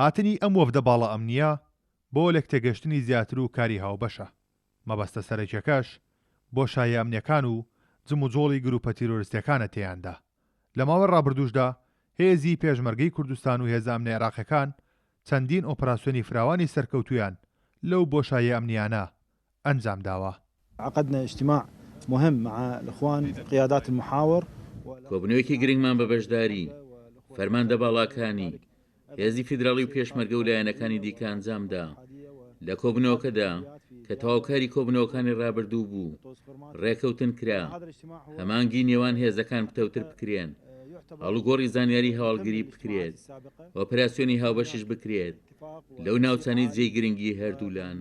هاتنی ئەم وەفدە باڵا ئەمنییە بۆ لێکتێگەشتنی زیاتر و کاری هاوبەشە، مەبەستە سەرەکیەکەش بۆشاییە ئەمنیەکان و جموجۆڵی گروپە تیرۆرستیەکانە تێیاندا. لە ماوەی ڕابردووشدا هێزی پێشمەرگەی کوردستان و هێزە ئەمنە عێراقیەکان چەندین ئۆپراسیۆنی فراوانی سەرکەوتوویان لەو بۆشاییە ئەمنیانە ئەنجامداوە. عقدنا اجتماع مهم مع الاخوان قیادات المحاور. کۆبوونەوەیەکی گرنگمان بە بەشداری فەرماندە باڵاکانی هێزی فیدراڵی و پێشمەرگە و لایەنەکانی دیکە ئەنجامدا. لە کۆبوونەوەکەدا کە تەواوکاری کۆبوونەوەکانی ڕابردوو بوو، ڕێکەوتن کرا هەمانگی نێوان هێزەکان پتەوتر بکرێن، ئاڵوگۆڕی زانیاری هەواڵگری بکرێت، ئۆپراسیۆنی هاوبەشیش بکرێت لەو ناوچانەی جێی گرنگی هەردوولان.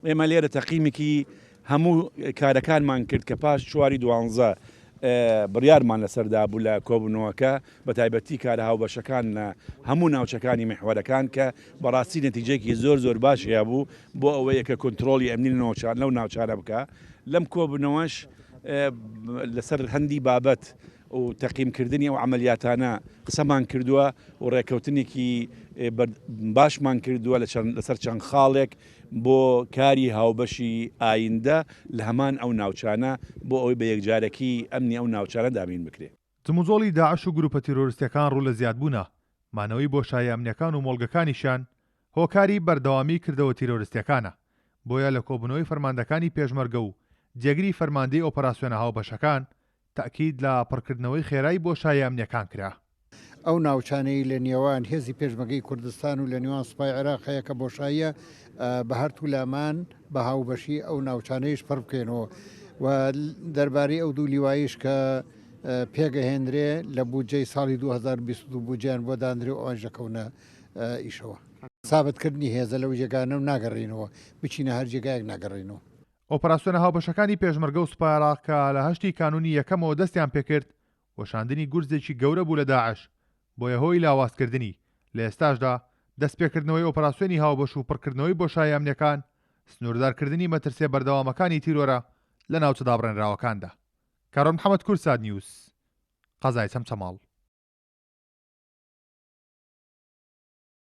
ئێمە لێرە تەقیمێکی هەموو کارەکانمان کرد کە پاش چواری دوانزە بڕیارمان لەسەر دابوو لە کۆبوونەوەکە بە تایبەتی کارە هاوبەشەکان لە هەموو ناوچەکانی میحوەرەکان کە بەڕاستی نەتیجەیەکی زۆر زۆر باشی هەبوو بۆ ئەوەیە کە کۆنترۆڵی ئەمنی لەو ناوچانە بکا لەم کۆبوونەوەش لەسەر هەندی بابەت و تەقیمکردنی ئەو عەمەلیاتانە قسەمان کردووە و ڕێککەوتنێکی باشمان کردووە لەسەر چەند خاڵێک بۆ کاری هاوبەشی ئایندە لە هەمان ئەو ناوچانە بۆ ئەوەی بە یەکجارەکی ئەمنی ئەو ناوچانە دابین بکرێ. جموجۆڵی داعش و گروپە تیرۆرستیەکان ڕوو لە زیادبوونە، مانەوەی بۆشاییە ئەمنیەکان و مۆڵگەکانیشیان هۆکاری بەردەوامی کردەوە تیرۆرستیەکانە، بۆیە لە کۆبوونەوەی فەرماندەکانی پێشمەرگە و جێگری فەرماندەی ئۆپەراسیۆنە هاوبەشەکان تەئکید لە پڕکردنەوەی خێرای بۆشاییە ئەمنیەکان کرا. ئەو ناوچانەی لە نێوان هێزی پێشمەگەی کوردستان و لە نێوان سوپای عێراق هەیە کە بۆشاییە بە هەرتوو لامان بە هاوبەشی ئەو ناوچانەیش پڕ بکەینەوە و دەربارەی ئەو دوو لیوایش کە پێگەهێنرێ لە بودجەی ساڵی 2022 بودجەیان بۆ دانرێ و ئەوانیش دەکەونە ئیشەوە. سابتکردنی هێزە لەو جێگانە و ناگەڕێینەوە، بچینە هەر جێگایەک ناگەڕێینەوە. ئۆپەراسیۆنە هاوبەشەکانی پێشمەرگە و سوپای عێراق کە لە هەشتی کانوونی یەکەمەوە دەستیان پێکرد، وەشاندنی گورزێکی گەورە بوو لە داعش، بۆیە هۆی لاوازکردنی، لە ئێستاشدا دەستپێکردنەوەی ئۆپەراسیۆنی هاوبەش و پڕکردنەوەی بۆشاییە ئەمنییەکان، سنووردارکردنی مەترسییە بەردەوامەکانی تیرۆرە لە ناوچە دابڕێنراوەکاندا. کاروان محەمەد، کوردسات نیوز، قەزای چەمچەماڵ.